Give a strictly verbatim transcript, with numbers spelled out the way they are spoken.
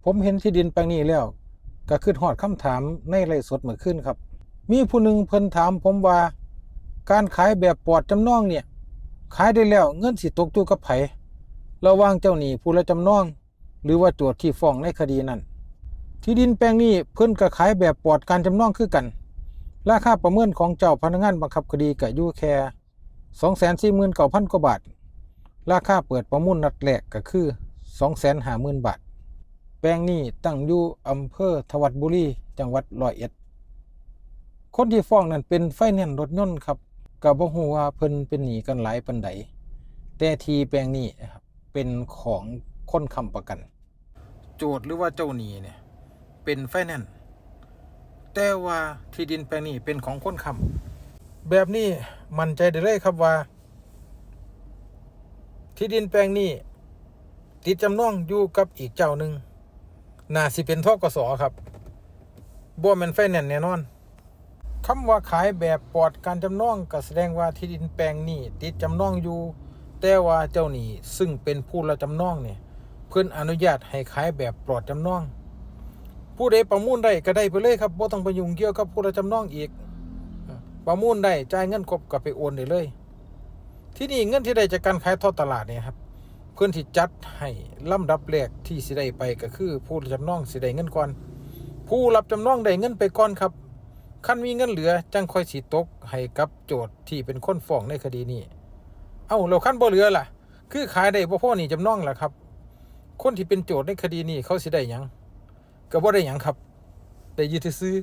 ผมเห็นที่ดินแปลงนี้แล้ว ก็คิดฮอดคำถามในไลฟ์สดเมื่อคืนครับ มีผู้หนึ่งเพิ่นถามผมว่า การขายแบบปลอดจำนองเนี่ย ขายได้แล้วเงินสิตกอยู่กับไผ ระหว่างเจ้าหนี้ผู้รับจำนอง หรือว่าโจทก์ที่ฟ้องในคดีนั้น ที่ดินแปลงนี้เพิ่นก็ขายแบบปลอดการจำนองคือกัน ราคาประเมินของเจ้าพนักงานบังคับคดีก็อยู่แค่ สองแสนสี่หมื่นเก้าพันกว่าบาท ราคาเปิดประมูลนัดแรกก็คือ สองแสนห้าหมื่นบาท แปลงนี้ตั้งอยู่อำเภอธวัชบุรี จังหวัดร้อยเอ็ด คนที่ฟ้องนั้นเป็นไฟแนนซ์รถยนต์ครับ ก็บ่ฮู้ว่าเพิ่นเป็นหนี้กันหลายปานใด แต่ที่แปลงนี้นะครับ เป็นของคนค้ำประกัน โจทก์หรือว่าเจ้าหนี้เนี่ย เป็นไฟแนนซ์ แต่ว่าที่ดินแปลงนี้เป็นของคนค้ำ แบบนี้มั่นใจได้เลยครับว่า ที่ดินแปลงนี้ ติดจำนองอยู่กับอีกเจ้าหนึ่ง น่าสิเป็น ธ.ก.ส. ครับ บ่แม่นไฟแนนซ์แน่นอน คำว่าขายแบบปลอดการจำนองก็แสดงว่าที่ดินแปลงนี้ติดจำนองอยู่ แต่ว่าเจ้าหนี้ซึ่งเป็นผู้รับจำนองเนี่ย เพิ่นอนุญาตให้ขายแบบปลอดจำนอง ผู้ใดประมูลได้ก็ได้ไปเลยครับ บ่ต้องไปยุ่งเกี่ยวกับผู้รับจำนองอีก ประมูลได้จ่ายเงินครบก็ไปโอนได้เลย ที่นี่เงินที่ได้จากการขายทอดตลาดเนี่ยครับ เพิ่นสิจัดให้ลำดับแรกที่สิได้ไปก็คือผู้รับจำนองสิได้เงินก่อน ผู้รับจำนองได้เงินไปก่อนครับ คันมีเงินเหลือจั่งค่อยสิตกให้กับโจทก์ที่เป็นคนฟ้องในคดีนี้ เอ้า แล้วคันบ่เหลือล่ะ คือขายได้บ่พอหนี้จำนองล่ะครับ คนที่เป็นโจทก์ในคดีนี้เขาสิได้หยัง ก็บ่ได้หยังครับ ได้ยืดซื่อ